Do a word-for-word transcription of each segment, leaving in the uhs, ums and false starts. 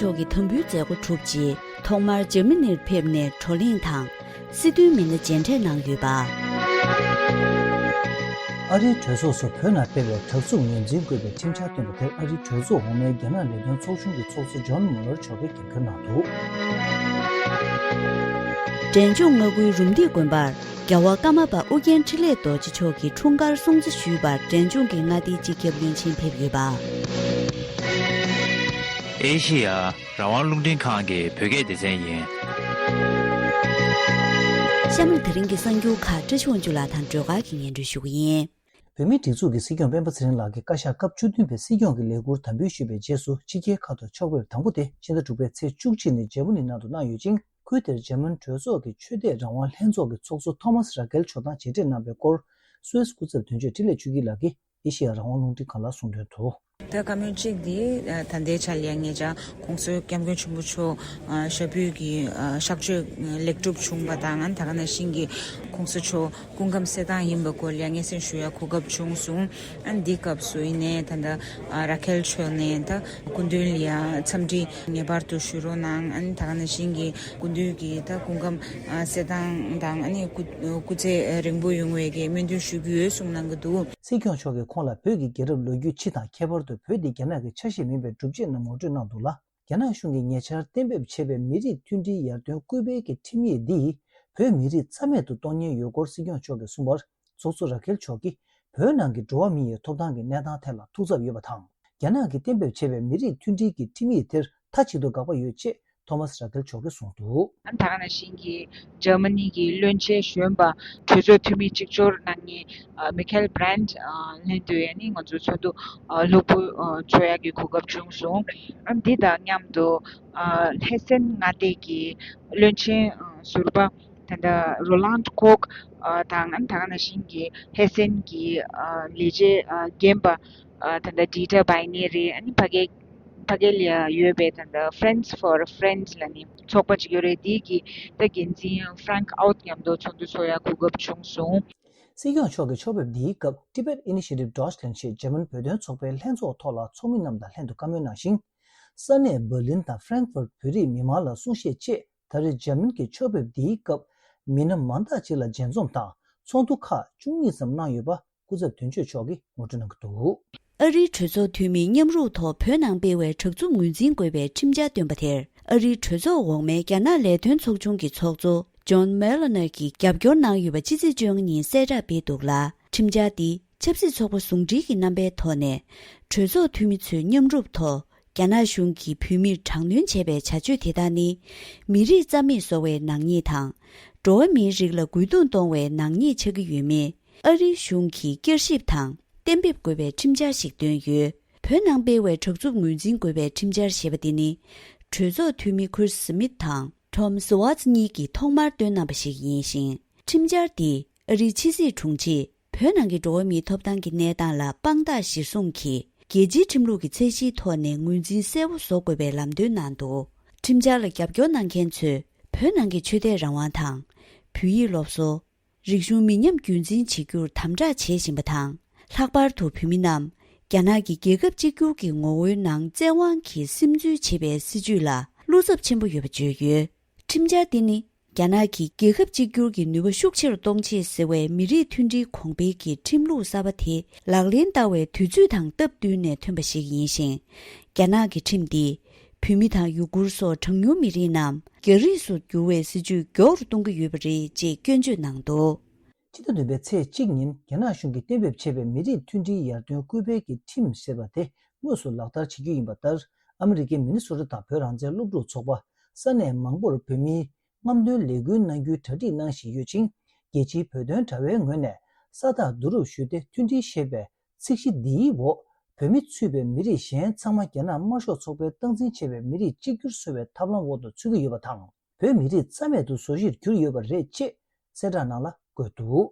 མཆོག་གི་དམ་འབུལ་མཛད་སྒོ་གྲུབ་རྗེས་ཐོག་མར་འཇར་མ་ནིར་ཕེབས་ནས་བགྲོ་གླེང་དང་། སྲིད་དོན་མི་སྣ་མཇལ་འཕྲད་གནང་ཡོད་པ། ཨ་རིའི་གྲོས་ཚོགས་སུ་བོད་ནང་སྤེལ་བའི་དྲག་རྩུབ་ངོས་འཛིན་དགོས་པའི་ཁྲིམས་འཆར་བཏོན་པ་དེར་ཨ་རིའི་གྲོས་ཚོགས་འོག་མའི་རྒྱ་ནག་ལས་དོན་ཚོགས་ཆུང་གི་ཚོགས་གཙོ་ཇོན་མུ་ལར་མཆོག་གིས་རྒྱབ་སྐྱོར་གནང་འདུག་འབྲས་ལྗོངས་མངའ་ཁུལ་རུམ་བཏེག་དགོན་པར་རྒྱལ་བ་ཀརྨ་པ་ཨོ་རྒྱན་འཕྲིན་ལས་རྡོ་རྗེ་མཆོག་གི་འཁྲུངས་སྐར་སྲུང་བརྩི་ཞུས་པར་འབྲས་ལྗོངས་ཀྱི་མངའ་སྡེའི་སྤྱི་ཁྱབ་བློན་ཆེན་ཕེབས་ཡོད་པ། ཨེ་ཤེ་ཡ་རང་དབང་རླུང་འཕྲིན་ཁང་གི་བོད་སྐད་སྡེ་ཚན་ཡིན། གཤམ་ལ་དེ་རིང་གི་གསར་འགྱུར་ཁག་བཀྲ་ཤིས་དབང་ཕྱུག་ལགས་དང་སྒྲོལ་དཀར་གྱིས་སྙན་སྒྲོན་ཞུ་གི་ཡིན། བོད་མིའི་སྒྲིག་འཛུགས་ཀྱི་སྲིད་སྐྱོང་སྤེན་པ་ཚེ་རིང་ལགས་ཀྱིས་བཀའ་ཤག་སྐབས་བཅུ་བདུན་པའི་སྲིད་སྐྱོང་གི་ལས་འཁུར་དམ་འབུལ་ཞུས་པའི་རྗེས་སུ་ཕྱི་རྒྱལ་ཁག་ཏུ་ཕྱག་ཕེབས་དང་པོ་དེ་ཕྱི་ཟླ་དྲུག་པའི་ཚེས་བཅུ་གཅིག་ཉིན་འཇར་མ་ནི་ནང་དུ་གནང་ཡོད་ཅིང་། ཁུལ་དེར་འཇར་མན་གྲོས་ཚོགས་ཀྱི་ཆོས་དད་རང་དབང་ལྷན་ཚོགས་ཀྱི་ཚོགས་གཙོ་ཐོ་མཱས་ར་ཀེལ་མཆོག་དང་མཇལ་འཕྲད་གནང་བའི་སྐོར། སུད་སི་སྐུ་ཚབ་དོན་གཅོད་འཕྲིན་ལས་ཆོས་སྐྱིད་ལགས་ཀྱིས་ཨེ་ཤེ་ཡ་རང་དབང་རླུང་འཕྲིན་ཁང་ལ་གསུངས་དོན་དུ། ད་བཀའ་མོལ་གཅིག་འདི་ད་ལྟའི་ཆར་ལ་ངེད་ཅག་༸གོང་ས་༸སྐྱབས་མགོན་ཆེན་པོ་མཆོག་ཞབས་པུས་ཀྱི་གཤག་བཅོས་ལེགས་གྲུབ་བྱུང་བ་དང་། ད་ག་ནང་བཞིན་གྱི་༸གོང་ས་མཆོག་སྐུ་ཁམས་གསལ་ཐང་ཡིན་པའི་སྐོར་ལ་སྙན་སེང་ཞུ་ཡ་གོ་སྐབས་བྱུང་སོང་། ཨ་ནི་འདི་སྐབས་སུ་ཡིན་ནའི་ད་ལྟ་ར་ཁེལ་མཆོག་ནས་ད་སྐུ་མདུན་ལ་ཡ་འཚམས་འདྲི་ངེས་པར་དུ་ཞུ་རོགས་གནང་། ཨ་ནི་ད་ག་ནང་བཞིན་གྱི་སྐུ་མདུན་གྱི་ད་སྐུ་ཁམས་གསལ་ཐང་དང་། ཨ་ནི་སྐུ་སྐུ་ཚེ་རིང་པོ་ཡོང་བའི་གི་སྨོན་འདུན་ཞུ་རྒྱུ་ཡོད་གསུངས་གནང་གི་འདུག། སྲིད་སྐྱོང་མཆོག་གིས་ཁོང་ལ་བོད་ཀྱི་རྒྱལ་རབས་ལོ་རྒྱུས་སྤྱི་དང་ཁྱད་པར་དུ་བོད་འདི་རྒྱ་ནག་གི་ཆ་ཤས་མིན་པའི་སྒྲུབ་བྱེད་རྣམས་ངོ་སྤྲོད་གནང་འདུག་ལ། རྒྱ་ནག་གཞུང་གིས་ཉེ་ཆར་གཏན་འབེབས་བྱས་པའི་མི་རིགས་མཐུན་སྒྲིལ་ཡར་ཐོན་སྐུལ་སྤེལ་གྱི་ཁྲིམས་ཡིག་འདིས་བོད་མི་རིགས་རྩ་མེད་དུ་གཏོང་ཉེན་ཡོད་སྐོར་སྲིད་སྐྱོང་མཆོག་གིས་གསུངས་པར། ཚོགས་གཙོ་ར་ཁེལ་མཆོག་གིས་བོད་ནང་གི་འགྲོ་བ་མི་ཡི་ཐོབ་ཐང་གི་གནས་སྟངས་ཐད་ལ་ཐུགས་འཚབ་ཡོད་པ་དང་། རྒྱ་ནག་གིས་གཏན་འབེབས་བྱས་པའི་མི་རིགས་མཐུན་སྒྲིལ་གྱི་ཁྲིམས་ཡིག་དེར་མཐའ་གཅིག་ཏུ་དགག་པ་ཡོད་ཅེས་ཐོ་མཱས་ར་ཁེལ་མཆོག་གིས་གསུངས་འདུག། ཨ་ནི་ད་ག་ནང་བཞིན་གྱི་འཇར་མ་ནི་གི་བློན་ཆེན་གཞོན་པ་གྲོས་ཚོགས་འཐུས་མི་གཅིག་ལྕོགས་གནང་མཁན་མི་ཁེལ་བྷི་རན་ལྷན་དུ་ཡང་ནི་ང་ཚོ་ཚོགས་འདུ་སློབ་བུ་ཚོགས་ཡག་གི་གོ་སྐབས་བྱུང་སོང་། ཨ་ནི་འདི་དང་མཉམ་དུ་ཧེ་སེན་མངའ་སྡེ་གི་བློན་ཆེན་ཟུར་པ་ད་ལྟ་རོ་ལན་ཁོག་དང་། ཨ་ནི་ད་ག་ནང་བཞིན་གྱི་ཧེ་སེན་གྱི་ལས་བྱེད་རྒན་པ་ད་ལྟ་ཌི་ཊར་བྷའི་ནེ་རི། ཨ་ནི་ཕ་གི་ཕ་གི་ལ་ཡོད་པའི་ད་ལྟ་Friends for Friends ལ་ནི་ཚོགས་པ་ཅིག་ཡོད་རེད། དེའི་གི་ད་འགན་འཛིན་ཧྥ་རེང་ཨའུ་མཉམ་དུ་ཚོགས་འདུ་ཚོགས་ཡ་གོ་སྐབས་བྱུང་སོང་། སྲིད་སྐྱོང་མཆོག་གི་ཕྱག་ཕེབས་འདིའི་སྐབས་Tibet Initiative Deutschland ཞེས་འཇར་མན་བོད་དོན་ཚོགས་པའི་ལྷན་ཚོགས་ཐོག་ལ་ཚོགས་མི་རྣམས་དང་ལྷན་དུ་བཀའ་མོལ་གནང་ཞིང་། ས་གནས་འབར་ལིན་དང་ཧྥ་རེང་ཧྥུར་བོད་རིགས་མི་མང་ལ་གསུང་བཤད་ཆེད་ད་རེས་འཇར་མན་གྱི་ཕྱག་ཕེབས་འདིའི་སྐབས་མི་སྣ་མང་དག་ཅིག་ལ་མཇལ་འཛོམས་དང་ཚོགས་འདུ་ཁག་བཅུ་གཉིས་ཙམ་གནང་ཡོད་པ། སྐུ་ཚབ་དོན་གཅོད་མཆོག་གིས་ངོ་སྤྲོད་གནང་གི་འདུག། ཨ་རིའི་གྲོས་ཚོགས་འཐུས་མིས་མཉམ་རུབ་ཐོག་བོད་ནང་སྤེལ་བའི་དྲག་རྩུབ་ངོས་འཛིན་དགོས་པའི་ཁྲིམས་འཆར་བཏོན་པ་དེར་ཨ་རིའི་གྲོས་ཚོགས་འོག་མའི་རྒྱ་ནག་ལས་དོན་ཚོགས་ཆུང་གི་ཚོགས་གཙོ་ཇོན་མེ་ལོ་ནར་གྱིས་རྒྱབ་སྐྱོར་གནང་ཡོད་པ་ཕྱི་ཚེས་བཅོ་ལྔ་ཉིན་གསལ་བསྒྲགས་སྤེལ་འདུག་ལ། ཁྲིམས་འཆར་འདི་ཆབ་སྲིད་ཚོགས་པ་ཟུང་འབྲེལ་གྱི་རྣམ་པའི་ཐོག་ནས་གྲོས་ཚོགས་འཐུས་མི་ཚོས་མཉམ་རུབ་ཐོག་རྒྱ་ནག་གཞུང་གིས་བོད་མིར་དྲག་གནོན་བྱས་པའི་བྱ་སྤྱོད་དེ་དག་ནི་མི་རིགས་རྩ་མེད་བཟོ་བའི་ནག་ཉེས་དང་། འགྲོ་བ་མིའི་རིགས་ལ་རྒོལ་རྡུང་གཏོང་བའི་ནག་ཉེས་ཆགས་ཀྱི་ཡོད་མེད། ཨ་རིའི་གཞུང་གིས་བསྐྱར་ཞིབ་དང་གཏན་འབེབས་དགོས་པའི་ཁྲིམས་འཆར་ཞིག་བཏོན་ཡོད། བོད་ནང་སྤེལ་བའི་དྲག་རྩུབ་ངོས་འཛིན་དགོས་པའི་ཁྲིམས་འཆར་ཞེས་པ་དེ་ནི། གྲོས་ཚོགས་འཐུས་མི་ཁུར་སི་མིད་དང་ཊོམ་སི་ཝཱ་ཙི་གཉིས་ཀྱིས་ཐོག་མར་བཏོན་གནང་བ་ཞིག་ཡིན་ཞིང་། ཁྲིམས་འཆར་འདིས་ཨ་རིའི་ཕྱི་སྲིད་དྲུང་ཆེས་བོད་ནང་གི་འགྲོ་བ་མིའི་ཐོབ་ཐང་གི་གནས་སྟངས་ལ་དཔང་རྟགས་གཞིར་བཟུང་གིས་རྒྱལ་སྤྱིའི་ཁྲིམས་ལུགས་ཀྱི་ཚད་གཞིའི་ཐོག་ནས་ངོས་འཛིན་གསལ་པོ་བཟོ་དགོས་པའི་ལམ་སྟོན་གནང་འདུག། ཁྲིམས་འཆར་ལ་རྒྱབ་སྐྱོར་གནང་མཁན་ཚོས་བོད་ནང་གི་ཆོས་དད་རང་དབང་དང་། བོད་ཡིག་སློབ་གསོ། རིག་གཞུང་མི་ཉམས་རྒྱུན་འཛིན་བྱེད་རྒྱུར་དམ་དྲག་བྱེད་བཞིན་པ་དང་། ལྷག་པར་དུ་བོད་མི་རྣམས་རྒྱ་ནག་གི་རྒྱལ་ཁབ་གཅིག་གྱུར་གྱི་ངོ་བོའི་ནང་བཙན་དབང་གིས་སིམ་འཛུལ་བྱེད་པའི་སྲིད་བྱུས་ལ་བློ་འཚབ་ཆེན་པོ་ཡོད་པ་བརྗོད་ཡོད། ཁྲིམས་འཆར་འདི་ནི་རྒྱ་ནག་གིས་རྒྱལ་ཁབ་གཅིག་གྱུར་གྱི་ནུས་པ་ཤུགས་ཆེ་རུ་གཏོང་ཆེད་ཟེར་བའི་མི་རིགས་མཐུན་སྒྲིལ་གོང་འཕེལ་གྱི་ཁྲིམས་ལུགས་གསར་པ་དེ་ལག་ལེན་བསྟར་བའི་དུས་ཚོད་དང་སྟབས་བསྟུན་ནས་ཐོན་པ་ཞིག་ཡིན་ཞིང་། རྒྱ་ནག་གི་ཁྲིམས་འདིས་བོད་མི་དང་ཡུ་གུར་སོགས་གྲངས་ཉུང་མི་རིགས་རྣམས་རྒྱ་རིགས་སུ་བསྒྱུར་བའི་སྲིད་བྱུས་མགྱོགས་རུ་གཏོང་གི་ཡོད་པ་རེད་ཅེས་སྐྱོན་བརྗོད་གནང་འདུག། ཕྱི་ཟླ་བདུན་པའི་ཚེས་གཅིག་ཉིན་རྒྱ་ནག་གཞུང་གིས་གཏན་འབེབས་བྱས་པའི་མི་རིགས་མཐུན་སྒྲིལ་ཡར་ཐོན་སྐུལ་སྤེལ་གྱི་ཁྲིམས་ཟེར་བ་དེ་དངོས་སུ་ལག་བསྟར་བྱེད་རྒྱུ་ཡིན་པ་ལྟར། ཨ་མི་རི་ཀའི་མི་ནི་སོ་ཊ་དང་བོད་རང་བཙན་སློབ་ཕྲུག་ཚོགས་པ་ས་གནས་མང་པོར་བོད་མིའི་རྔམ་སྟོན་ལས་འགུལ་གནང་རྒྱུའི་གྲ་སྒྲིག་གནང་བཞིན་ཡོད་ཅིང་། རྒྱལ་སྤྱིའི་བོད་དོན་དྲ་བའི་ངོས་ནས་ས་རྟགས་བསྡུ་རུབ་ཞུས་ཏེ་མཐུན་སྒྲིལ་ཞེས་པའི་ཚིག་གཞི་འདིའི་འོག་བོད་མི་ཚུད་པའི་མི་རིགས་གཞན་ཚང་མ་རྒྱ་ནག་དམར་ཤོག་ཚོགས་པས་སྟངས་འཛིན་བྱས་པའི་མི་རིགས་གཅིག་གྱུར་བཟོ་བའི་ཐབས་ལམ་འོག་ཏུ་ཚུད་ཀྱི་ཡོད་པ་དང་། བོད་མི་རིགས་རྩ་མེད་དུ་བཟོ་གཞིར་གྱུར་ཡོད་པ་རེད་ཅེས་གསལ་བསྒྲགས་ནང་ལ་འཁོད་འདུག།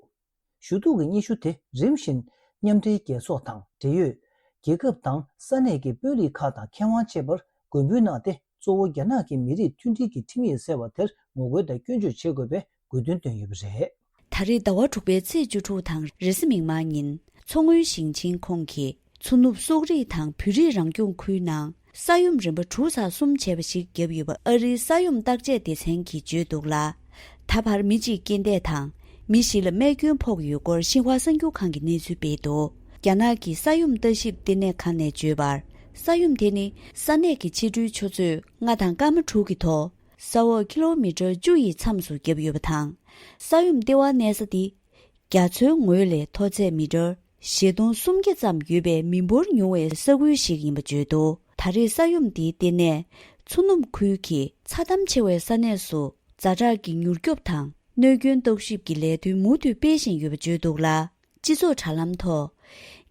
ཞུ་གཏུག་གི་སྙན་ཞུ་དེ་རིམ་བཞིན་མཉམ་འབྲེལ་རྒྱལ་ཚོགས་དང་འབྲེལ་ཡོད་རྒྱལ་ཁབ་དང་ས་གནས་ཀྱི་དཔོན་རིགས་ཁག་དང་མཁས་དབང་བཅས་པར་འགོད་འབུལ་གནང་སྟེ། གཙོ་བོ་རྒྱ་ནག་གི་མི་རིགས་མཐུན་སྒྲིལ་གྱི་ཁྲིམས་ཡིག་ཟེར་བ་དེར་ངོ་རྒོལ་དང་སྐྱོན་བརྗོད་བྱེད་དགོས་པའི་དགོས་འདུན་བཏོན་ཡོད་པ་རེད། ད་རེས་ཟླ་བ་དྲུག་པའི་ཚེས་བཅུ་དྲུག་དང་རེས་གཟའ་མིག་དམར་ཉིན་མཚོ་སྔོན་ཞིང་ཆེན་ཁོངས་ཀྱི་མཚོ་ནུབ་སོག་རིགས་དང་བོད་རིགས་རང་སྐྱོང་ཁུལ་ནང་ ས་ཡོམ་རིམ་པ་དྲུག་ཚེག་གསུམ་བྱས་པ་ཞིག་བརྒྱབ་ཡོད་པ་ཨ་རིའི་ས་ཡོམ་བརྟག་དཔྱད་སྡེ་ཚན་གྱིས་བརྗོད་འདུག་ལ། ད་བར་མི་གཅིག་རྐྱེན་འདས་དང་མི་བཞི་ལ་རྨས་སྐྱོན་ཕོག་ཡོད་སྐོར་ཤིན་ཧྭ་གསར་འགྱུར་ཁང་གིས་གནས་ཚུལ་སྤེལ་འདུག་རྒྱ་ནག་གི་ས་ཡོམ་ལྟ་ཞིབ་ལྟེ་གནས་ཁང་ནས་བརྗོད་པར། ས་ཡོམ་དེ་ནི་ས་གནས་ཀྱི་ཕྱི་དྲོའི་ཆུ་ཚོད་ལྔ་དང་སྐར་མ་དྲུག་གི་ཐོག་ས་འོག་ཀི་ལོ་མི་ཊར་བཅུ་ཡི་མཚམས་སུ་བརྒྱབ་ཡོད་པ་དང་། ས་ཡོམ་ལྟེ་བ་གནས་ས་དེ། རྒྱ་མཚོའི་ངོས་ལས་མཐོ་ཚད་མི་ཊར་བཞི་སྟོང་སུམ་བརྒྱ་ཙམ་ཡོད་པའི་མི་འབོར་ཉུང་བའི་ས་ཁུལ་ཞིག་ཡིན་པ་བརྗོད་འདུག་ད་རེས་ས་ཡོམ་འདིའི་ལྟེ་གནས་མཚོ་ནུབ་ཁུལ་གྱི་མཚའ་དམ་ཆེ་བའི་ས་གནས་སུ་ཛ་དྲག་གི་མྱུར་སྐྱོབ་དང་གནོད་སྐྱོན་རྟོག་ཞིབ་ཀྱི་ལས་དོན་མུ་མཐུད་སྤེལ་བཞིན་ཡོད་པ་བརྗོད་འདུག་ལ། སྤྱི་ཚོགས་དྲ་ལམ་ཐོག་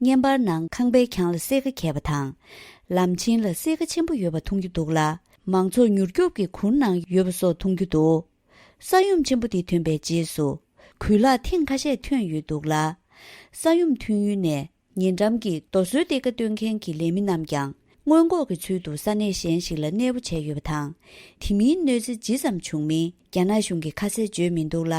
བརྙན་པར་ནང་ཁང་པའི་གྱང་ལ་སེར་ཁ་གས་པ་དང་། ལམ་ཆེན་ལ་སེར་ཁ་ཆེན་པོ་ཡོད་པ་མཐོང་རྒྱུ་འདུག་ལ། མང་ཚོགས་མྱུར་སྐྱོབ་ཀྱི་གུར་ནང་ཡོད་པ་སོགས་མཐོང་རྒྱུ་འདུག་ས་ཡོམ་ཆེན་པོ་དེ་ཐོན་པའི་རྗེས་སུ། གུས་ལག་ཐེངས་ཁ་ཤས་ཐོན་ཡོད་འདུག་ལ། ས་ཡོམ་ཐོན་ཡུལ་ནས་ཉེ་འགྲམ་གྱི་རྡོ་སོལ་སྟེར་ཁ་སྟོན་མཁན་གྱི་ལས་མི་རྣམས་ཀྱང་སྔོན་འགོག་གི་ཚུལ་དུ་ས་གནས་གཞན་ཞིག་ལ་གནས་སྤོ་བྱས་ཡོད་པ་དང་། དེ་མིན་གནོད་འཚེ་ཇི་ཙམ་བྱུང་མིན་རྒྱ་ནག་གཞུང་གིས་ཁ་གསལ་བརྗོད་མི་འདུག་ལ།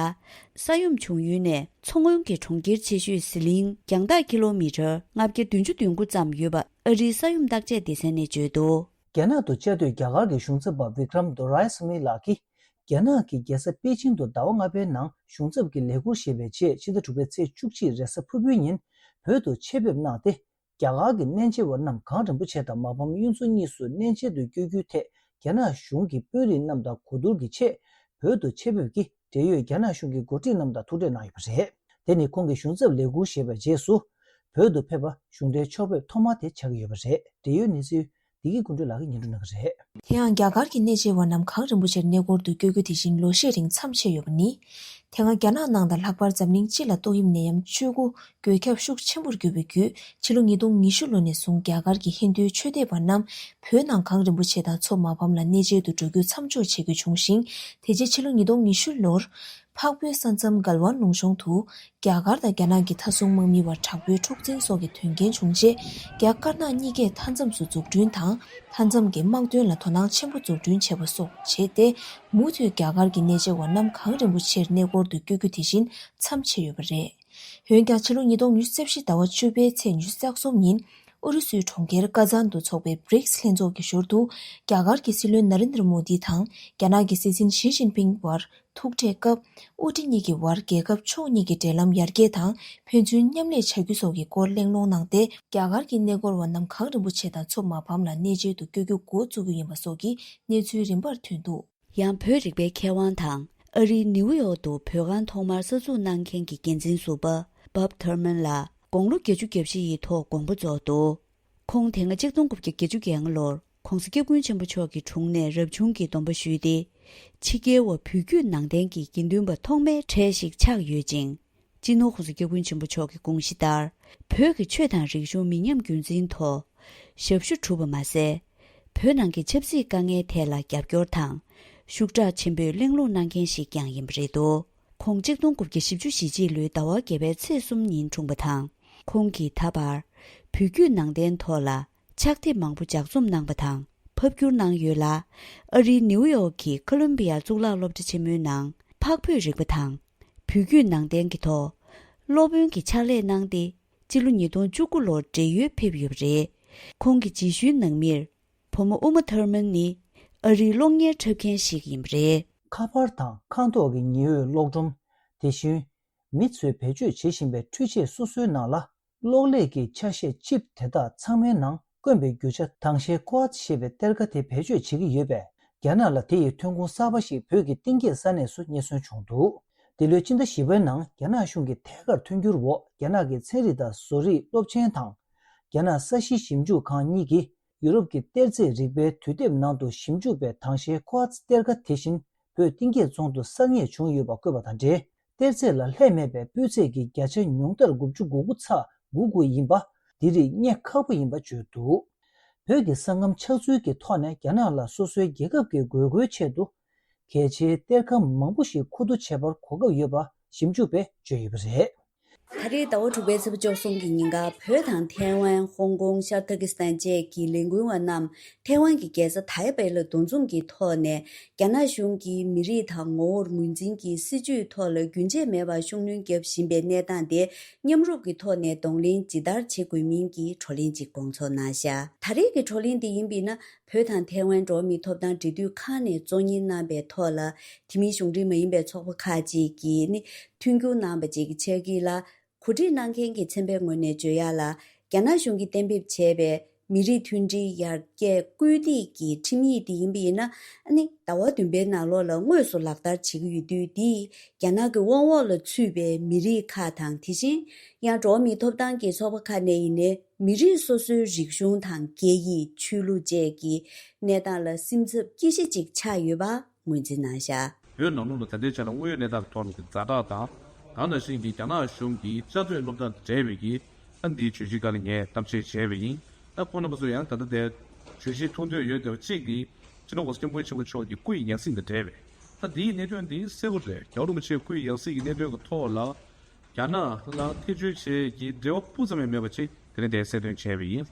ས་ཡོམ་བྱུང་ཡུལ་ནས་མཚོ་སྔོན་གྱི་གྲོང་ཁྱེར་ཆེ་ཤོས་ཟི་ལིང་རྒྱང་ཐག་ཀི་ལོ་མི་ཊར་ལྔ་བརྒྱ་བདུན་ཅུ་དོན་དགུ་ཙམ་ཡོད་པ་ཨ་རིའི་ས་ཡོམ་བརྟག་དཔྱད་སྡེ་ཚན་ནས་བརྗོད་འདུག་རྒྱ་ནག་ཏུ་བཅའ་སྡོད་རྒྱ་གར་གྱི་གཞུང་ཚབ་པ་བི་ཀྲམ་དོ་རའི་སི་མི་ལགས་ཀྱིས། རྒྱ་ནག་གི་རྒྱལ་ས་པེ་ཅིང་དུ་ཟླ་བ་ལྔ་པའི་ནང་གཞུང་ཚབ་ཀྱི་ལས་འཁུར་བཞེས་པའི་རྗེས་ཕྱི་ཟླ་དྲུག་པའི་ཚེས་བཅུ་གཅིག་རེས་གཟའ་ཕུར་བུའི་ཉིན་བོད་དུ་ཆེད་ཕེབས་གནང་སྟེ། རྒྱ་གར་གྱི་གནས་མཇལ་བ་རྣམས་གངས་རིན་པོ་ཆེ་དང་མ་ཕམ་གཡུ་མཚོ་གཉིས་སུ་གནས་མཇལ་དུ་བསྐྱོད་རྒྱུའི་ཐད་རྒྱ་ནག་གཞུང་གི་དཔོན་རིགས་རྣམས་དང་གོ་བསྡུར་གྱི་ཆེད་བོད་དུ་ཆེད་ཕེབས་ཀྱིས་འབྲེལ་ཡོད་རྒྱ་ནག་གཞུང་གི་འགོ་ཁྲིད་རྣམས་དང་ཐུག་འཕྲད་གནང་ཡོད་པ་རེད། དེ་ནི་ཁོང་གིས་གཞུང་ཚབ་ལས་འཁུར་བཞེས་པའི་རྗེས་སུ་བོད་དུ་ཕེབས་པ་གཞུང་འབྲེལ་ཕྱོགས་ཕེབས་ཐོག་མ་དེ་ཆགས་ཀྱི་ཡོད་པ་རེད། འབྲེལ་ཡོད་གནས་ཚུལ་བདེ་སྐྱིད་ཀུན་སྒྲོན་ལགས་ཀྱིས་སྙན་སྒྲོན་གནང་གི་རེད། དེ་ཡང་རྒྱ་གར་གྱི་གནས་མཇལ་བ་རྣམས་གངས་རིན་པོ་ཆེར་གནས་སྐོར་དུ་བསྐྱོད་རྒྱུ་དེ་བཞིན་ལོ་ཤས་རིང་མཚམས་ཆད་ཡོད་པ་ནི། དེ་སྔ་རྒྱ་ནག་ནང་དང་ལྷག་པར་འཛམ་གླིང་སྤྱི་ལ་ཏོག་དབྱིབས་ནད་ཡམས་བཅུ་དགུ་འགོས་ཁྱབ་ཤུགས་ཆེན་པོར་གྱུར་པའི་བརྒྱུད་ཕྱི་ལོ་ཉིས་སྟོང་ཉི་ཤུ་ལོ་ནས་བཟུང་རྒྱ་གར་གྱི་ཧིན་རྡུའི་ཆོས་དད་པ་རྣམས་བོད་ནང་གངས་རིན་པོ་ཆེ་དང་མཚོ་མ་ཕམ་ལ་གནས་མཇལ་དུ་འགྲོ་རྒྱུ་མཚམས་འཇོག་བྱེད་དགོས་བྱུང་ཞིང་། དེ་རྗེས་ཕྱི་ལོ་ཉིས་སྟོང་ཉི་ཤུ་ལོར་འཕགས་བོད་ས་མཚམས་གལ་ཝན་ལུང་གཤོང་དུ་རྒྱ་གར་དང་རྒྱ་ནག་གི་མཐའ་སྲུང་དམག་མི་བར་དྲག་པོའི་འཁྲུག་འཛིང་སོགས་ཀྱི་དོན་རྐྱེན་བྱུང་རྗེས་རྒྱ་དཀར་ནག་གཉིས་ཀས་མཐའ་མཚམས་སུ་འཛུགས་སྐྲུན་དང་མཐའ་མཚམས་ཀྱི་དམག་དོན་ལ་དོ་སྣང་ཆེན་པོ་འཛུགས་སྐྲུན་བྱས་པ་སོགས་བྱས་ཏེ་མུ་མཐུད་རྒྱ་གར་གྱི་གནས་མཇལ་བ་རྣམས་གངས་རིན་པོ་ཆེར་གནས་སྐོར་དུ་བསྐྱོད་རྒྱུ་དེ་བཞིན་མཚམས་ཆད་ཡོད་པ་རེད། འོན་ཀྱང་ཕྱི་ལོ་ཉིས་སྟོང་ཉི་ཤུ་རྩ་བཞི་ཟླ་བ་བཅུ་པའི་ཚེས་ཉི་ཤུ་རྩ་གསུམ་ཉིན་ཨུ་རུ་སུའི་གྲོང་ཁྱེར་ཀ་ཛན་དུ་འཚོགས་པའི་བྷྲིགས་ལྷན་ཚོགས་ཀྱི་ཞོར་དུ་རྒྱ་གར་གྱི་སྲིད་བློན་ན་རེན་དྲ་མོ་དི་དང་རྒྱ་ནག་གི་སྲིད་འཛིན་ཞི་ཅིན་ཕིང་བར་ཐུག་འཕྲད་སྐབས་དབུ་ཁྲིད་གཉིས་ཀྱི་བར་རྒྱལ་ཁབ་ཕྱོགས་གཉིས་ཀྱི་འབྲེལ་ལམ་ཡར་རྒྱས་དང་ཕན་ཚུན་མཉམ་ལས་བྱ་རྒྱུ་སོགས་ཀྱི་སྐོར་གླེང་སློང་གནང་སྟེ། རྒྱ་གར་གྱི་གནས་སྐོར་བ་རྣམས་གངས་རིན་པོ་ཆེ་དང་མཚོ་མ་ཕམ་ལ་གནས་མཇལ་དུ་བསྐྱོད་རྒྱུ་འགོ་བཙུགས་རྒྱུ་ཡིན་པ་སོགས་ཀྱི་གནས་ཚུལ་རིམ་པར་ཐོན་འདུག་ཡང་བོད་རིག་པའི་མཁས་དབང་དང་ཨ་རིའི་ནིའུ་ཡོག་ཏུ་བོད་ཁང་ཐོག་མར་གསར་འཛུགས་གནང་མཁན་གྱི་འགན་འཛིན་ཟུར་པ་Bob Thurman་ལགས་དགུང་ལོ་བརྒྱད་ཅུ་གྱ་བཞི་ཡི་ཐོག་དགོངས་པ་རྫོགས་འདུག་ཁོང་དེ་སྔ་གཅིག་སྟོང་དགུ་བརྒྱ་བརྒྱད་ཅུ་གྱ་ལྔ་ལོར་༧གོང་ས་༧སྐྱབས་མགོན་ཆེན་པོ་མཆོག་གི་དྲུང་ནས་རབ་བྱུང་གི་སྡོམ་པ་ཞུས་ཏེ། ཕྱི་རྒྱལ་བ་བོད་བརྒྱུད་ནང་བསྟན་གྱི་དགེ་འདུན་པ་ཐོག་མའི་གྲས་ཤིག་ཆགས་ཡོད་ཅིང་། སྤྱི་ནོར་༧གོང་ས་༧སྐྱབས་མགོན་ཆེན་པོ་མཆོག་གི་དགོངས་གཞི་ལྟར། བོད་ཀྱི་ཆོས་དང་རིག་གཞུང་མི་ཉམས་རྒྱུན་འཛིན་ཐོག་ཞབས་ཞུ་གྲུབ་པ་མ་ཟད། བོད་ནང་གི་ཆབ་སྲིད་དཀའ་ངལ་ཐད་ལ་རྒྱབ་སྐྱོར་དང་། ཤུགས་དྲག་ཆེན་པོས་གླེང་སློང་གནང་མཁན་ཞིག་ཀྱང་ཡིན་པ་རེད་འདུག་ཁོང་གཅིག་སྟོང་དགུ་བརྒྱ་བཞི་བཅུ་ཞེ་གཅིག་ལོའི་ཟླ་བ་བརྒྱད་པའི་ཚེས་གསུམ་ཉིན་འཁྲུངས་པ་དང་། ཁོང་གིས་ད་བར་བོད་བརྒྱུད་ནང་བསྟན་ཐོག་ལ་ཕྱག་དེབ་མང་པོ་ལྗགས་རྩོམ་གནང་པ་དང་ཕབ་བསྒྱུར་གནང་ཡོད་ལ། ཨ་རིའི་ནིའུ་ཡོག་གི་ཁོ་ལོམ་བི་ཡ་གཙུག་ལག་སློབ་གྲྭ་ཆེན་མོའི་ནང་འཕགས་བོད་རིག་པ་དང་། བོད་བརྒྱུད་ནང་བསྟན་གྱི་ཐོག་སློབ་དཔོན་གྱི་ཕྱག་ལས་གནང་སྟེ། སྤྱི་ལོ་ཉིས་སྟོང་བཅུ་དགུ་ལོར་བགྲེས་ཡོལ་ཕེབས་ཡོད་པ་རེད། ཁོང་གི་རྗེས་ཤུལ་ནང་མིར། བུ་མོ་ཨུ་མ་ཐར་མན་ནི་ཨ་རིའི་སློབ་གཉེར་འཁྲབ་མཁན་ཞིག་ཡིན་པ་རེད། ཁ་པར་དང་ཁང་ཐོག་གི་ཉི་འོད་གློག་སྒྲོམ། དེ་བཞིན། མི་ཚོས་བེད་སྤྱོད་བྱེད་བཞིན་པའི་འཕྲུལ་ཆས་སོ་སོའི་ནང་ལ། གློག་ཀླད་ཀྱི་ཆ་ཤས་ཅིབ་དེ་དག་ཚང་མའི་ནང་བཀོན་པའི་རྒྱུ་ཆ་དྭངས་ཤེལ་ཀོ་ཨར་ཊི་ཞེས་པའི་གཏེར་ཁ་དེ་བེད་སྤྱོད་བྱེད་ཀྱི་ཡོད་པས། རྒྱ་ནག་ལ་དེ་ཡི་ཐོན་ཁུངས་གསར་པ་ཞིག་བོད་ཀྱི་གཏིང་སྐྱེས་ས་གནས་སུ་རྙེད་སོན་བྱུང་འདུག་འདི་ལོའི་སྤྱི་ཟླ་བཞི་པའི་ནང་རྒྱ་ནག་གཞུང་གི་ཐད་ཀར་མཐུན་འགྱུར་འོག་རྒྱ་ནག་གི་ཚན་རིག་དང་བཟོ་རིག་སློབ་ཆེན་དང་། རྒྱ་ནག་ས་གཞི་ཞིབ་འཇུག་ཁང་གཉིས་ཀྱིས་ཡུ་རོབ་ཀྱི་གཏེར་རྫས་རིག་པའི་དུས་དེབ་ནང་དུ་ཞིབ་འཇུག་པའི་དྭངས་ཤེལ་ཀོ་ཨར་ཊི་གཏེར་ཁ་དེ་བཞིན་བོད་གཏིང་སྐྱེས་རྫོང་དུ་གསར་རྙེད་བྱུང་ཡོད་པ་བཀོད་པ་དང་འབྲེལ། གཏེར་རྫས་ལ་ལྷད་མེད་པའི་སྤུས་ཚད་ཀྱི་བརྒྱ་ཆ་ཉུང་མཐར་དགུ་བཅུ་གོ་དགུ་ཚེག་དགུ་དགུ་ཡིན་པ། འདི་རིགས་རྙེད་ཁག་པོ་ཡིན་པ་བརྗོད་འདུག་བོད་ཀྱི་ས་ཁམས་ཆགས་ཚུལ་གྱི་ཐོག་ནས་རྒྱ་ནག་ལ་སོ་སོའི་རྒྱལ་ཁབ་ཀྱི་དགོས་མཁོའི་ཆེད་དུ། གལ་ཆེའི་གཏེར་ཁ་མང་པོ་ཞིག་མཁོ་བསྡུ་བྱེད་པར་གོ་སྐབས་ཡོད་པ་ཞིབ་འཇུག་པས་བརྗོད་ཡོད་པ་རེད། ད་རེས་ཟླ་བ་དྲུག་པའི་ཚེས་པ་བཅུ་གསུམ་གྱི་ཉིན་ཀ་བོད་དང་ཐའེ་ཝན། ཧོང་ཀོང་། ཤར་ཐ་ཀི་སི་ཐན་བཅས་ཀྱི་ལས་འགུལ་བ་རྣམས་ཐའེ་ཝན་གྱི་རྒྱལ་ས་ཐའེ་པེ་ལ་འདུ་འཛོམས་ཀྱི་ཐོག་ནས། རྒྱ་ནག་གཞུང་གིས་མི་རིགས་དང་ངོ་བོར་ངོས་འཛིན་གྱི་སྲིད་བྱུས་ཐོག་ལ་རྒྱུན་ཆད་མེད་པར་ཤུགས་སྣོན་བརྒྱབ་བཞིན་པའི་གནས་སྟངས་དེ་མཉམ་རུབ་ཀྱི་ཐོག་ནས་གདོང་ལེན་ཇི་ལྟར་བྱེད་དགོས་མིན་གྱི་བགྲོ་གླེང་ཅིག་སྐོང་ཚོགས་གནང་བཞག་ད་རེས་ཀྱི་བགྲོ་གླེང་འདི་ཡིན་པས་ན། བོད་དང་ཐའེ་ཝན་འགྲོ་བ་མིའི་ཐོབ་ཐང་འབྲེལ་མཐུད་ཁང་ནས་གཙོ་གཉེར་གནང་པའི་ཐོག་ལ། དེ་མིན་གཞུང་འབྲེལ་མ་ཡིན་པའི་ཚོགས་པ་ཁག་ཅིག་གིས་ནི་མཐུན་འགྱུར་གནང་པ་བཅས་ཀྱི་ཆ་བཞག་ལ། གོ་སྒྲིག་གནང་མཁན་གྱི་ཚན་པའི་ངོས་ནས་བརྗོད་ཡག་ལ། རྒྱ་ནག་གཞུང་གིས་གཏན་འབེབས་བྱས་པའི་མི་རིགས་མཐུན་སྒྲིལ་ཡར་རྒྱས་སྐུལ་འདེད་ཀྱི་ཁྲིམས་ཡིག་དེ་ཡིན་པ་ཡིན་ན། ཨ་ནི་ཟླ་བ་བདུན་པའི་ནང་ལོགས་ལ་དངོས་སུ་ལག་བསྟར་བྱེད་ཀྱི་ཡོད་དུས། འདིས་རྒྱ་ནག་གི་དབང་འོག་ལ་ཚུད་པའི་མི་རིགས་ཁག་དང་། དེ་བཞིན་ཡང་འགྲོ་བ་མིའི་ཐོབ་ཐང་གི་ཚོགས་པ་ཁག་ནས་ཡིན་ནའི། མི་རིགས་སོ་སོའི་རིག་གཞུང་དང་སྐད་ཡིག། ཆོས་ལུགས་བཅས་ཀྱི་གནས་སྟངས་ལ་སེམས་འཚབ་སྐྱེ་གཞི་ཅིག་ཆགས་ཡོད་པ་ངོས་འཛིན་གནང་བཞག་བོད་ནང་ལོགས་ལ་ད་ལྟའི་ཆ་ལ་དངོས་ཡོད་གནས་སྟངས་ཀྱི་ཐོག་ལ་གི་ཛ་དྲག་དང་། དེ་ནང་བཞིན་གྱི་རྒྱ་ནག་གཞུང་གི་བཅའ་སྡོད་སློབ་གྲྭ་དང་འབྲེལ་བའི་གི་ཨ་འདིའི་བརྗོད་གཞིའི་སྒང་ལ་ངས་གཏམ་བཤད་བྱས་པ་ཡིན། ཨ་ཁོང་རྣམ་པ་ཚོ་ཡང་ད་ལྟ་དེ་བརྗོད་གཞི་མཐོང་འདོད་ཡོད་བསྡད་པ་གཅིག་གིས་སྤྱི་ནོར་༸གོང་ས་༸སྐྱབས་མགོན་ཆེན་པོ་མཆོག་གི་སྐུ་ཡི་ཡང་སྲིད་དང་འབྲེལ་བའི། ད་འདིའི་གནད་དོན་འདི་གསལ་པོ་རེད། རྒྱལ་བ་རིན་པོ་ཆེའི་སྐུའི་ཡང་སྲིད་ཀྱི་གནད་དོན་གྱི་ཐོག་ལ་རྒྱ་ནག་ལ་ཐེ་བྱུས་བྱེད་ཀྱི་འབྲེལ་བ་སྤུ་ཙམ་ཡང་མེད་པ་ཅིག་དེ་རིང་འདིར་གསལ་སྟོན་བྱས་པ་ཡིན།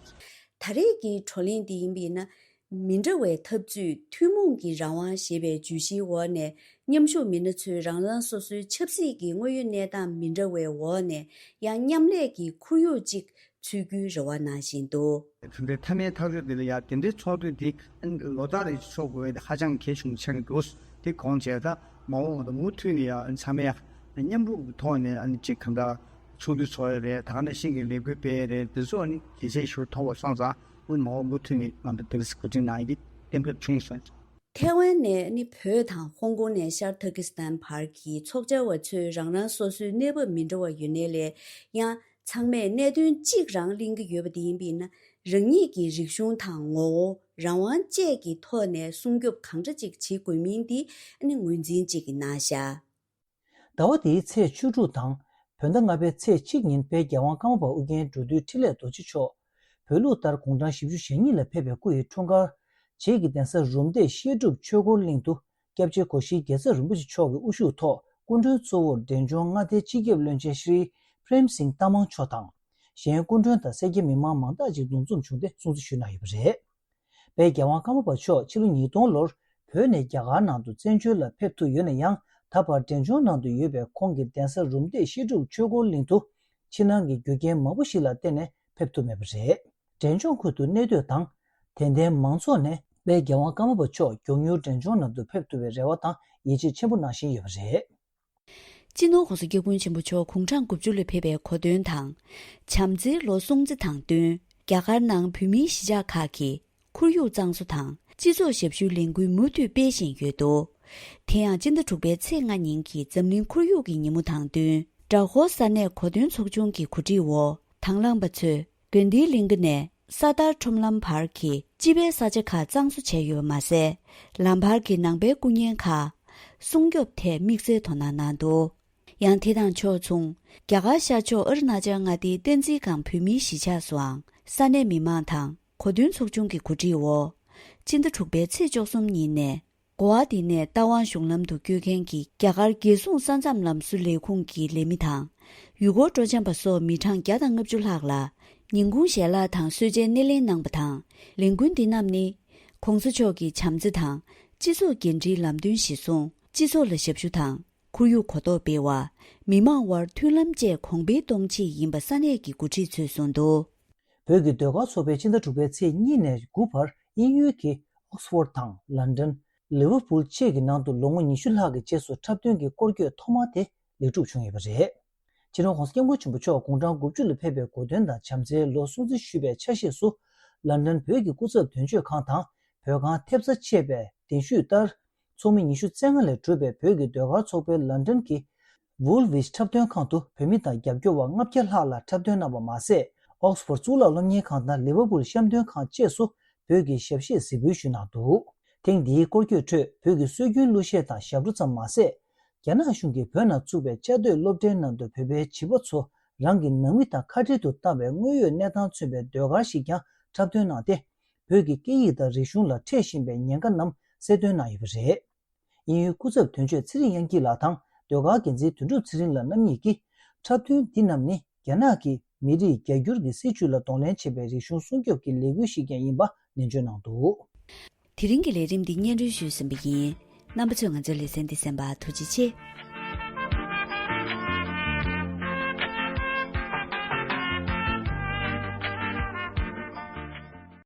ད་རེས་ཀྱི་བགྲོ་གླེང་འདི་ཡིན་པས་ན། མི་འདྲ་བའི་འཐབ་རྩོད་ཐུན་མོང་གི་རང་དབང་ཞེས་པའི་བརྗོད་གཞིའི་འོག་ནས། མཉམ་ཞུགས་མི་སྣ་ཚོས་རང་རང་སོ་སོའི་ཆབ་སྲིད་ཀྱི་དངོས་ཡོད་གནས་སྟངས་མི་འདྲ་བའི་འོག་ནས་ཡང་མཉམ་ལས་ཀྱི་ཁོར་ཡུག་ཅིག་འཚོལ་རྒྱུའི་རེ་བ་གནང་བཞིན་འདུག་དེ་འདྲའི་མཐའ་མའི་ཐག་གཅོད་དེ་ལ་ཡང་དེ་འདྲའི་ཚོགས་འདུ་དེ་ལོ་ལྟར་རེ་ཚོགས་དགོས་པ་དེ་ཧ་ཅང་གལ་ཆེན་པོ་ཆགས་ཀྱི་འདུག་དེ་གོང་བྱས་ད་མ་འོངས་པ་མུ་མཐུད་ནས་ཡང་ཚང་མས་ཡང་མཉམ་རུབ་ཀྱི་ཐོག་ནས་ཨ་ནི་གཅིག་གང་འདྲ་ཚོགས་འདུ་ཚོགས་ཡ་རེད། ད་ག་ནང་བཞིན་གྱི་ལས་འགུལ་སྤེལ་ཡ་རེད། དེ་ཚོ་ཨ་ནི་གལ་ཆེ་ཤོས་མཐོང་བ་སོང་ཙང་ཨ་ནི་མ་འོངས་མུ་མཐུད་ནས་ང་ཚོ་དེ་འདྲ་གོ་སྒྲིག་གནང་ཡ་དེ་གཏན་འབེབས་བྱུང་སོང་། ཐའེ་ཝན་ནས་ནི་བོད་དང་ཧོང་ཀོང་ནས་ཤར་ཐ་ཀི་སི་ཐན་བར་གྱི་ཚོགས་བཅར་བ་ཚོས་རང་རང་སོ་སོའི་གནས་བབ་མི་འདྲ་བ་ཡོད་ནའི་ལས་ཡང་ཚང་མས་གནད་དོན་གཅིག་རང་གླེང་གི་ཡོད་པ་དེ་ཡིན་པས་ན། རང་ཉིད་ཀྱི་རིག་གཞུང་དང་ངོ་བོ། རང་དབང་བཅས་ཀྱི་ཐོག་ནས་སྲུང་སྐྱོབ་གང་འདྲ་ཅིག་བྱེད་དགོས་མིན་དེ་ནི་ངོས་འཛིན་ཅིག་གནང་བཞག་ཟླ་བ་འདིའི་ཚེས་བཅུ་དྲུག་དང་། བོད་ཟླ་ལྔ་པའི་ཚེས་གཅིག་ཉིན་དཔལ་རྒྱལ་དབང་ཀརྨ་པ་ཨོ་རྒྱན་འགྲོ་འདུལ་འཕྲིན་ལས་རྡོ་རྗེ་མཆོག་བོད་ལུགས་ལྟར་དགུང་གྲངས་བཞི་བཅུ་ཞེ་གཉིས་ལ་ཕེབས་པའི་སྐུ་ཡི་འཁྲུངས་སྐར། བྱེས་ཀྱི་གདན་ས་རུམ་བཏེག་བཤད་སྒྲུབ་ཆོས་འཁོར་གླིང་དུ། སྐྱབས་རྗེ་སྒོ་བཞིའི་རྒྱལ་ཚབ་རིན་པོ་ཆེ་མཆོག་གི་དབུ་བཞུགས་ཐོག་སྐུ་མགྲོན་གཙོ་བོར་འབྲས་ལྗོངས་མངའ་སྡེའི་སྤྱི་ཁྱབ་བློན་ཆེན་ཤྲི་པྲེམ་སིང་ཏ་མང་མཆོག་དང་། གཞན་སྐུ་མགྲོན་དང་སེར་སྐྱ་མི་མང་མང་དག་ཅིག་འདུ་འཛོམས་བྱུང་སྟེ་སྲུང་བརྩི་ཞུས་གནང་ཡོད་པ་རེད། དཔལ་རྒྱལ་དབང་ཀརྨ་པ་མཆོག་ཕྱི་ལོ་ཉིས་སྟོང་ལོར་བོད་ནས་རྒྱ་གར་ནང་དུ་བཙན་བྱོལ་ལ་ཕེབས་ཐུབ་ཡོད་ན་ཡང་། ད་བར་འབྲས་ལྗོངས་ནང་དུ་ཡོད་པའི་ཁོང་གི་གདན་ས་རུམ་བཏེག་བཤད་སྒྲུབ་ཆོས་འཁོར་གླིང་དུ་ཕྱི་ནང་གི་རྒྱུ་རྐྱེན་མང་པོ་ཞིག་ལ་བརྟེན་ནས་ཕེབས་ཐུབ་མེད་པ་རེད། འབྲས་ལྗོངས་ཁུལ་དུ་གནས་སྡོད་དང་། དད་ལྡན་མང་ཚོགས་ནས་དཔལ་རྒྱལ་དབང་ཀརྨ་པ་མཆོག་མགྱོགས་མྱུར་འབྲས་ལྗོངས་ནང་དུ་ཕེབས་ཐུབ་པའི་རེ་བ་དང་ཡིད་ཆེས་ཆེན་པོ་གནང་བཞིན་ཡོད་པ་རེད། སྤྱི་ནོར་༸གོང་ས་༸སྐྱབས་མགོན་ཆེན་པོ་མཆོག་དགུང་གྲངས་དགུ་བཅུ་ལ་ཕེབས་པའི་གོ་སྟོན་དང་། བྱམས་བརྩེའི་ལོ་སྲུང་བརྩི་དང་བསྟུན། རྒྱ་གར་ནང་བོད་མིའི་གཞིས་ཆགས་ཁག་གིས་ཁོར་ཡུག་གཙང་བཟོ་དང་སྤྱི་ཚོགས་ཞབས་ཞུའི་ལས་འགུལ་མུ་མཐུད་སྤེལ་བཞིན་ཡོད་འདུག་དེ་ཡང་སྤྱི་ཟླ་དྲུག་པའི་ཚེས་ལྔ་ཉིན་གྱི་འཛམ་གླིང་ཁོར་ཡུག་གི་ཉིན་མོ་དང་བསྟུན། སྦྲ་ཧོ་ས་གནས་གོ་སྟོན་ཚོགས་ཆུང་གི་གོ་སྒྲིག་འོག་དང་བླངས་པ་ཚོས་དགོན་སྡེའི་གླིང་ག་ནས་ས་དར་ཁྲོམ་ལམ་བར་གྱི་དཔྱིད་དཔལ་ས་ཆ་ཁག་གཙང་བཟོ་བྱས་ཡོད་པ་མ་ཟད། ལམ་བར་གྱི་ནང་པའི་སྐུ་བརྙན་ཁག་སྲུང་སྐྱོབ་ཐད་དམིགས་བསལ་དོ་སྣང་གནང་འདུག་ཡང་དེ་དང་ཕྱོགས་མཚུངས། རྒྱ་གར་ཤར་ཕྱོགས་ཨ་རུ་ན་ཅལ་མངའ་སྡེའི་བསྟན་འཛིན་སྒང་བོད་མིའི་གཞིས་ཆགས་སུའང་ས་གནས་མི་མང་དང་ས་གནས་མི་མང་དང་གོ་སྟོན་ཚོགས་ཆུང་གི་གོ་སྒྲིག་འོག་སྤྱི་ཟླ་དྲུག་པའི་ཚེས་བཅུ་གསུམ་ཉིན་ནས། གོ་ཝ་ཏི་ནས་རྟ་དབང་གཞུང་ལམ་དུ་བསྐྱོད་མཁན་གྱི་རྒྱ་གར་རྒྱལ་སྲུང་ས་མཚམས་ལམ་བཟོ་ལས་ཁུངས་ཀྱི་ལས་མི་དང་། ཡུལ་སྐོར་སྤྲོ་འཆམ་པ་སོགས་མི་གྲངས་བརྒྱ་དང་ལྔ་བཅུ་ལྷག་ལ་ཉིན་གུང་ཞལ་ལག་དང་གསོལ་ཇའི་སྣེ་ལེན་གནང་པ་དང་། ལས་འགུལ་འདི་རྣམས་ནི། ༸གོང་ས་མཆོག་གི་བྱམས་བརྩེ་དང་། སྤྱི་ཚོགས་འགན་འཁྲིའི་ལམ་སྟོན་གཞིར་བཟུང་། སྤྱི་ཚོགས་ལ་ཞབས་ཞུ་དང་། ཁོར་ཡུག་གོ་རྟོགས་སྤེལ་བ། མི་མང་དབར་མཐུན་ལམ་བཅས་གོང་འཕེལ་གཏོང་ཆེད་ཡིན་པ་ས་གནས་ཀྱི་འགོ་ཁྲིད་ཚོས་གསུངས་འདུག་བོད་ཀྱི་ཟློས་གར་ཚོགས་པས་སྤྱི་ཟླ་དྲུག་པའི་ཚེས་གཉིས་ནས་དགུ་བར་དབྱིན་ཡུལ་གྱི་ཨོག་སི་ཕོར་དང་ལན་ཌན། ལི་ཝར་པུལ་བཅས་ཀྱི་ནང་དུ་ལོ་ངོ་ཉི་ཤུ་ལྷག་གི་རྗེས་སུ་འཁྲབ་སྟོན་གྱི་སྐོར་སྐྱོད་ཐོག་མ་དེ་ལེགས་གྲུབ་བྱུང་ཡོད་པ་རེད། སྤྱི་ནོར་༸གོང་ས་༸སྐྱབས་མགོན་ཆེན་པོ་མཆོག་དགུང་གྲངས་དགུ་བཅུ་ལ་ཕེབས་པའི་གོ་སྟོན་དང་བྱམས་བརྩེའི་ལོ་སྲུང་བརྩི་ཞུས་པའི་ཆ་ཤས་སུ། ལན་ཌན་བོད་ཀྱི་སྐུ་ཚབ་དོན་གཅོད་ཁང་དང་བོད་ཁང་ཐེབས་རྩ་ཆེ་བའི་གདན་ཞུས་ལྟར། ཚོགས་མི་ཉི་ཤུ་རྩ་ལྔ་ལས་གྲུབ་པའི་བོད་ཀྱི་ཟློས་གར་ཚོགས་པའི་ལན་ཌན་གྱི་ཝུལ་ཝིཆ་འཁྲབ་སྟོན་ཁང་དུ་བོད་མི་དང་རྒྱབ་སྐྱོར་བ་ལྔ་བརྒྱ་ལྷག་ལ་འཁྲབ་སྟོན་གནང་བ་མ་ཟད། ཨོག་སི་ཕོར་གཙུག་ལག་སློབ་གཉེར་ཁང་དང་ལི་ཝར་པུལ་བཤམས་སྟོན་ཁང་བཅས་སུ་བོད་ཀྱི་ཞབས་གཞས་གཟིགས་འབུལ་ཞུས་གནང་འདུག་ཐེངས་འདིའི་སྐོར་སྐྱོད་ཁྲོད་བོད་ཀྱི་སྲོལ་རྒྱུན་གླུ་གཞས་དང་ཞབས་བྲོ་ཙམ་མ་ཟད། རྒྱ་ནག་གཞུང་གིས་བོད་ནང་བཙུགས་པའི་བཅའ་སྡོད་སློབ་གྲྭའི་ནང་དུ་བོད་པའི་བྱིས་པ་ཚོ་རང་གི་ནང་མི་དང་ཁ་བྲལ་དུ་བཏང་བའི་དངོས་ཡོད་གནས་སྟངས་མཚོན་པའི་ཟློས་གར་ཞིག་ཀྱང་འཁྲབ་སྟོན་གནང་སྟེ། བོད་ཀྱི་སྐད་ཡིག་དང་རིག་གཞུང་ལ་འཕྲད་བཞིན་པའི་ཉེན་ཁ་རྣམས་གསལ་སྟོན་གནང་ཡོད་པ་རེད། དབྱིན་ཡུལ་སྐུ་ཚབ་དོན་གཅོད་ཚེ་རིང་དབྱངས་སྐྱིད་ལགས་དང་ཟློས་གར་འགན་འཛིན་དོན་གྲུབ་ཚེ་རིང་ལགས་རྣམ་གཉིས་ཀྱིས། འཁྲབ་སྟོན་འདི་རྣམས་ནི་རྒྱ་ནག་གི་མི་རིགས་རྒྱ་སྒྱུར་གྱི་སྲིད་བྱུས་ལ་གདོང་ལེན་བྱེད་པའི་རིག་གཞུང་སྲུང་སྐྱོབ་ཀྱི་ལས་འགུལ་ཞིག་ཀྱང་ཡིན་པ་ནན་བརྗོད་གནང་འདུག། དེ་རིང་གི་ལས་རིམ་འདི་སྙན་སྒྲོན་ཞུས་ཟིན་པ་ཡིན། རྣམ་པ་ཚོས་ང་ཚོའི་ལེ་ཚན་འདི་གསན་པར་ཐུགས་རྗེ་ཆེ།